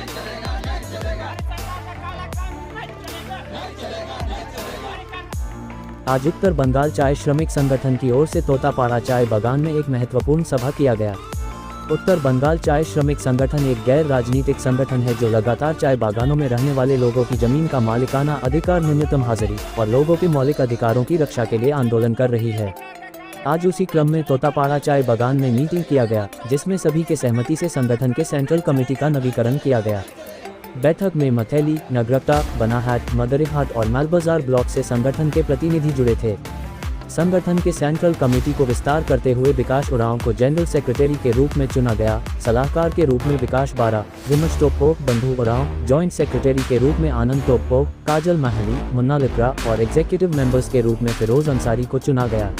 सरकार का काला कानून नहीं चलेगा, नहीं चलेगा, नहीं चलेगा। आज उत्तर बंगाल चाय श्रमिक संगठन की ओर से तोतापाड़ा चाय बागान में एक महत्वपूर्ण सभा किया गया। उत्तर बंगाल चाय श्रमिक संगठन एक गैर राजनीतिक संगठन है, जो लगातार चाय बागानों में रहने वाले लोगों की जमीन का मालिकाना अधिकार, न्यूनतम हाजिरी और लोगों के मौलिक अधिकारों की रक्षा के लिए आंदोलन कर रही है। आज उसी क्रम में तोतापाड़ा चाय बागान में मीटिंग किया गया, जिसमें सभी के सहमति से संगठन के सेंट्रल कमेटी का नवीकरण किया गया। बैठक में मथैली, नगरकटा, बनाहाट, मदरीहाट और मालबाजार ब्लॉक से संगठन के प्रतिनिधि जुड़े थे। संगठन के सेंट्रल कमेटी को विस्तार करते हुए विकास उरांव को जनरल सेक्रेटरी के रूप में चुना गया। सलाहकार के रूप में विकास बारा, विमश टोप्पो, बंधु उरांव, जॉइंट सेक्रेटरी के रूप में आनंद टोप्पो, काजल महली, मुन्ना लिप्रा और एग्जीक्यूटिव मेंबर्स के रूप में फिरोज अंसारी को चुना गया।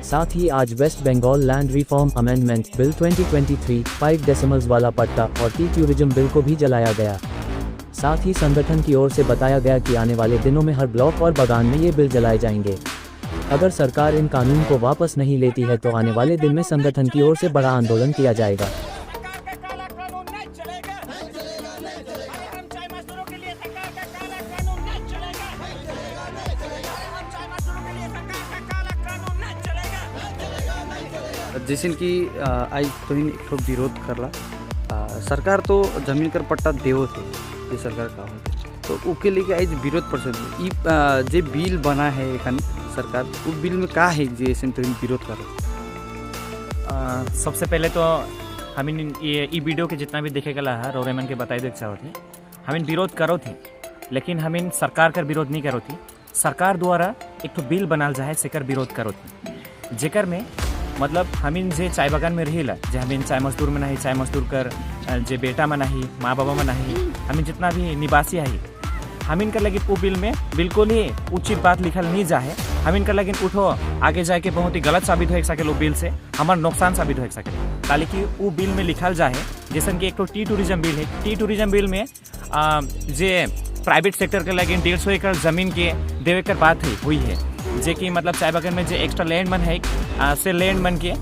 साथ ही आज West Bengal land reform amendment bill 2023, 5 decimals वाला पट्टा और टी टूरिज्म बिल को भी जलाया गया। साथ ही संगठन की ओर से बताया गया कि आने वाले दिनों में हर ब्लॉक और बागान में ये बिल जलाए जाएंगे। अगर सरकार इन कानून को वापस नहीं लेती है, तो आने वाले दिन में संगठन की ओर से बड़ा आंदोलन किया जाएगा। सरकार का काला कानून नहीं चलेगा, नहीं चलेगा, नहीं चलेगा। अरे हम चाय मजदूरों के लिए सरकार का काला कानून नहीं चलेगा, नहीं चलेगा, नहीं चलेगा। अरे हम चाय मजदूरों के लिए सरकार का काला कानून नहीं चलेगा, नहीं चलेगा, नहीं चलेगा। जैसे कि आज तुहिन एक ठो विरोध करला, सरकार तो जमीन कर पट्टा देवत है, ये सरकार का होते तो ओके लेके आज विरोध प्रदर्शन। ई जे बिल बना है एखन सरकार, वो बिल में का है जे ऐसे तुहिन विरोध करो? सबसे पहले तो हमिन ये ई वीडियो के जितना भी देखे गला है, रोरेमन के बताई दे चाहो थी, हमिन विरोध करो थी, लेकिन हमिन सरकार कर विरोध नहीं करो थी। सरकार द्वारा एक तो बिल बनाल जाए, सेकर विरोध करो थी, जेकर में मतलब हमिन जे चाय बागान में रहिला, जे हमिन चाय मजदूर में नहीं, चाय मजदूर कर जे बेटा में नहीं, माँ बाबा में नहीं, हमिन जितना भी निवासी है, हमिन कर लगी वो बिल में बिल्कुल ही उचित बात लिखल नहीं जाहे। हमिन कर लगिन उठो आगे जाके बहुत ही गलत साबित हो सके, वो बिल से हमार नुकसान साबित हो सके। ताकि कि वो बिल में लिखल जाहे, जैसन कि एक तो टी टूरिज्म बिल है। टी टूरिज्म बिल में जे प्राइवेट सेक्टर के लगिन 150 एकड़ जमीन के देवे कर बात है हुई है, जे कि मतलब चाय बागान में जो एक्स्ट्रा लैंड मन है, से लैंड मन के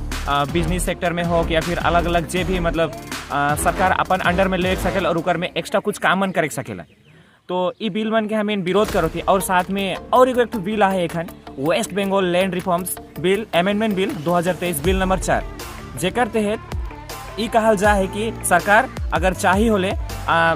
बिजनेस सेक्टर में हो या फिर अलग अलग जे भी मतलब सरकार अपन अंडर में ले सकेला और उकर में एक्स्ट्रा कुछ काम मन करे सकेला। तो ई बिल मन के हमें विरोध करो थी। और साथ में और एगो एक ठो बिल आहे एखन, West Bengal land reforms bill amendment bill 2023, bill number 4, जेकर तहत ई कहल जा है कि सरकार अगर चाही होले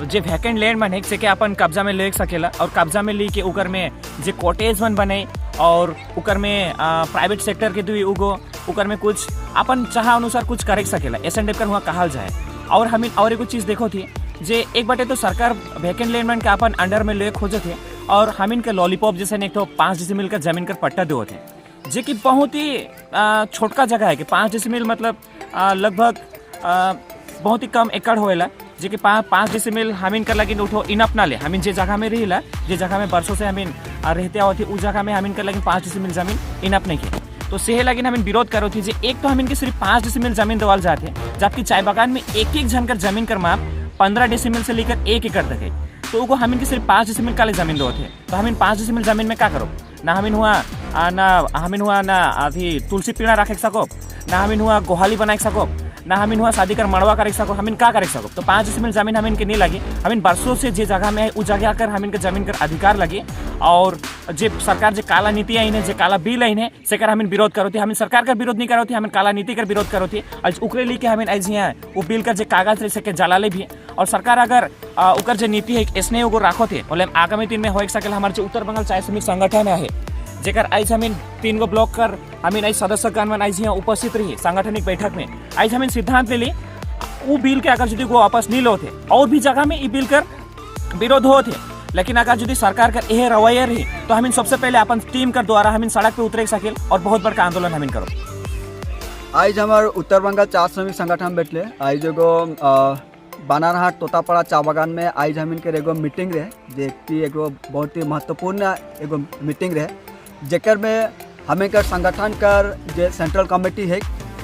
जे वैकेंट लैंड मन है, से के अपन कब्जा में ले सकेला और कब्जा में ली के उकर में जे कॉटेज मन बने और उकर में प्राइवेट सेक्टर के दुई उगो उकर में कुछ अपन चाह अनुसार कुछ करे सकेला, ऐसा टाइप कर हुआ कहल जाए। और हमें और एगो चीज़ देखो थी, जे एक बाटे तो सरकार वैकेंट लैंड मन के अपन अंडर में ले खोजे थे और हमिन के लॉलीपॉप जैसे एक तो 5 डिसमिल का जमीन कर पट्टा दो थे, जे कि बहुत ही छोटका जगह है कि 5 डिसमिल मतलब लगभग बहुत ही कम एकड़ होएला, जे कि 5 डिसमिल हमिन कर लगिन उठो इनफ ना ले। हमिन जे जगह में रहिला, जे जगह में बरसों से हमिन रहते आवत थी, उस जगह में हमिन कर लगिन 5 डिसमिल जमीन इनफ नहीं है। तो सेहे लगिन हमिन विरोध करो थी, जे एक तो हमिन के सिर्फ 5 डिसमिल जमीन देवाल जाते, जबकि चाय बागान में एक एक जन कर जमीन कर माप 15 डिसमिल से लेकर 1 एकड़ तक है। तो उको हमिन के सिर्फ 5 डिसमिल काले जमीन दो थे, तो हमिन 5 डिसमिल जमीन में का करो? ना हमिन हुआ ना हमिन हुआ ना अभी तुलसी पीड़ा रखे सको, ना हमिन हुआ गोहाली बनाए सको, ना हमिन हुआ शादी कर मड़वा करे सको। हमिन का करे सको? तो 5 डिसमिल जमीन हमिन के नहीं लगी। हमिन बरसों से जे जगह में है, उस जगह कर हमिन के जमीन कर अधिकार लगी। और जे सरकार जे काला नीति आई है, जे काला बिल आई है, सेकर हमिन विरोध करो थी। हमिन सरकार का विरोध नहीं करो थी, हमिन काला नीति कर विरोध करो थी। आज उकरे ली के हमिन आज यहाँ वो बिल कर जे कागज रहे, सके जलाले भी। और सरकार अगर उकर जे नीति है, इसने एगो राखो थे बोले, आगामी दिन में हो सकेला हमारे जो उत्तर बंगाल चाय श्रमिक संगठन है, जेकर आज हमिन तीन गो ब्लॉक कर हमिन आज सदस्य गण मन आज यहाँ उपस्थित रही सांगठनिक बैठक में, आज हमिन सिद्धांत ले ली, वो बिल के अगर यदि वो वापस नहीं लो थे, और भी जगह में ई बिल कर विरोध हो थे, लेकिन अगर यदि सरकार का यह रवैया रही, तो हमिन सबसे पहले अपन टीम कर द्वारा हमिन सड़क पे उतरे सकेल और बहुत बड़का आंदोलन हमिन करो। आइज हमार उत्तर बंगाल चाय श्रमिक संगठन बैठले। आइज एगो बानारहाट तोतापाड़ा चा बागान में आइज हमिन के एगो मीटिंग रहे, जे कि एगो बहुत ही महत्वपूर्ण एगो मीटिंग रहे, जेकर में हमें कर संगठन कर जे सेंट्रल कमेटी है,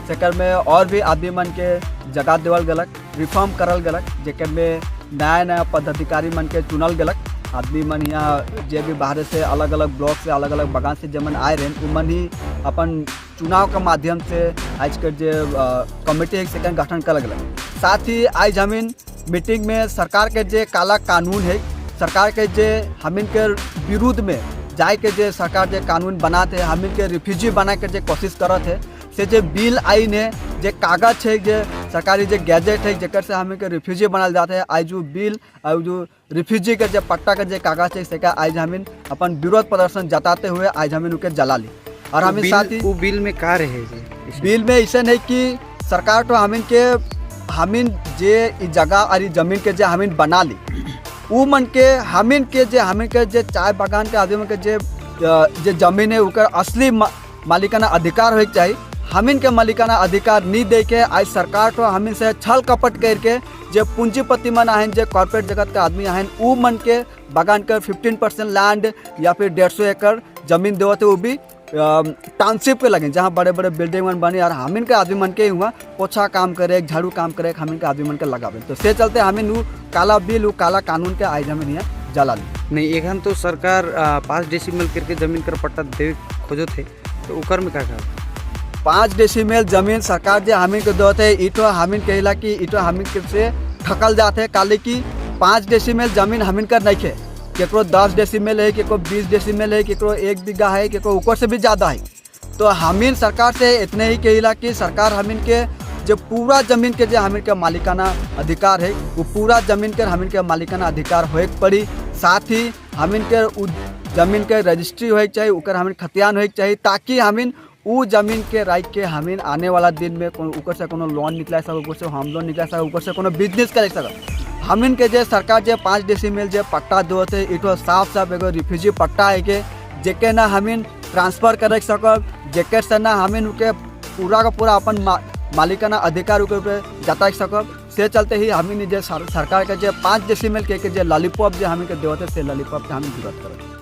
सेकर में और भी आदमी मन के जगह देवल गलक, रिफॉर्म करल गलक, जेकर में नया नया पदाधिकारी मन के चुनल गलक। आदमी मन यहाँ जे भी बाहर से अलग अलग ब्लॉक से, अलग अलग बागान से जे मन आए रहे, उ मन ही अपन चुनाव के माध्यम से आज के जे कमेटी है, सेकंड गठन करल गलक। साथ ही आज हमिन मीटिंग में सरकार के जे काला कानून है, सरकार के जे हमिन के विरुद्ध में जाए के जे सरकार जे कानून बनाते है, हमिन के रिफ्यूजी बना के जे कोशिश करत है, से जे बिल आइन है, जे कागज है, जे सरकारी जे गैजेट है, जेकर से हमिन के रिफ्यूजी बनाल जाते है, आज जो बिल और जो रिफ्यूजी के जे पट्टा के जे कागज है, से का आज हमिन अपन विरोध प्रदर्शन जताते हुए आज हमिन उके जला ली और उ हमिन बिल, साथ ही उ बिल में का रहे जी? बिल में ऐसा है कि सरकार तो हमिन के हमिन जे ई जगह और ई जमीन के जे हमिन बना ली, उ मन के हमिन के जे हमिन के जे चाय बागान के आदमी मन के जे जमीन है, उकर असली मालिकाना अधिकार होए के चाहिए। हमिन के मालिकाना अधिकार नहीं दे के आज सरकार तो हमिन से छल कपट करके जे पूंजीपति मन आहन, जे कॉर्पोरेट जगत के आदमी आहन, उ मन के बागान के 15% लैंड या फिर 150 एकड़ जमीन देवत है, वो भी टाउनशिप के लगे, जहाँ बड़े बड़े बिल्डिंग मन बने और हमिन के आदमी मन के हुआ पोछा काम करे, झाड़ू काम करे, हमिन के आदमी मन के लगावे। तो से चलते हमिन उ काला बिल, उ काला कानून के आज हमिन यहाँ जला ली। नहीं, एखन तो सरकार 5 डेसिमल करके जमीन कर पट्टा देवे खोजत है, तो उकर में का का? 5 डेसिमल जमीन सरकार जे हमिन के देवत है, इटो हमिन कहिला कि इटो हमिन के से ठकल जाते है। काले कि 5 डेसिमल जमीन हमिन कर नहीं है। केकरो 10 डेसिमल है, केकरो 20 डेसिमल है, केकरो 1 बीघा है, केकरो ऊपर से भी ज़्यादा है। तो हमिन सरकार से इतने ही कहिला कि सरकार हमिन के जो पूरा जमीन के जो हमिन के मालिकाना अधिकार है, वो पूरा जमीन के हमिन के मालिकाना अधिकार होए के पड़ी। साथ ही हमिन के उ जमीन के रजिस्ट्री होए के चाहिए, ओकर हमिन खतियान होए के चाहिए, ताकि हमिन उ जमीन के राइट के हमिन आने वाला दिन में कोनो ऊपर से कोनो लोन निकला सक, ऊपर से होम लोन निकला सक, ऊपर से कोनो बिजनेस करे सक। हमिन के जे सरकार जे 5 डेसिमल जे पट्टा देवत है, इटो साफ साफ एगो रिफ्यूजी पट्टा है के जेके ना हमिन ट्रांसफर करे सकब, जेकर से ना हमिन उके पूरा का पूरा अपन मालिकाना अधिकार उके ऊपर जता सकब। से चलते ही हमिन जे सरकार के जे 5 डेसिमल के जे लॉलीपॉप जे हमिन के देवत है, से लॉलीपॉप के हम विरोध करब।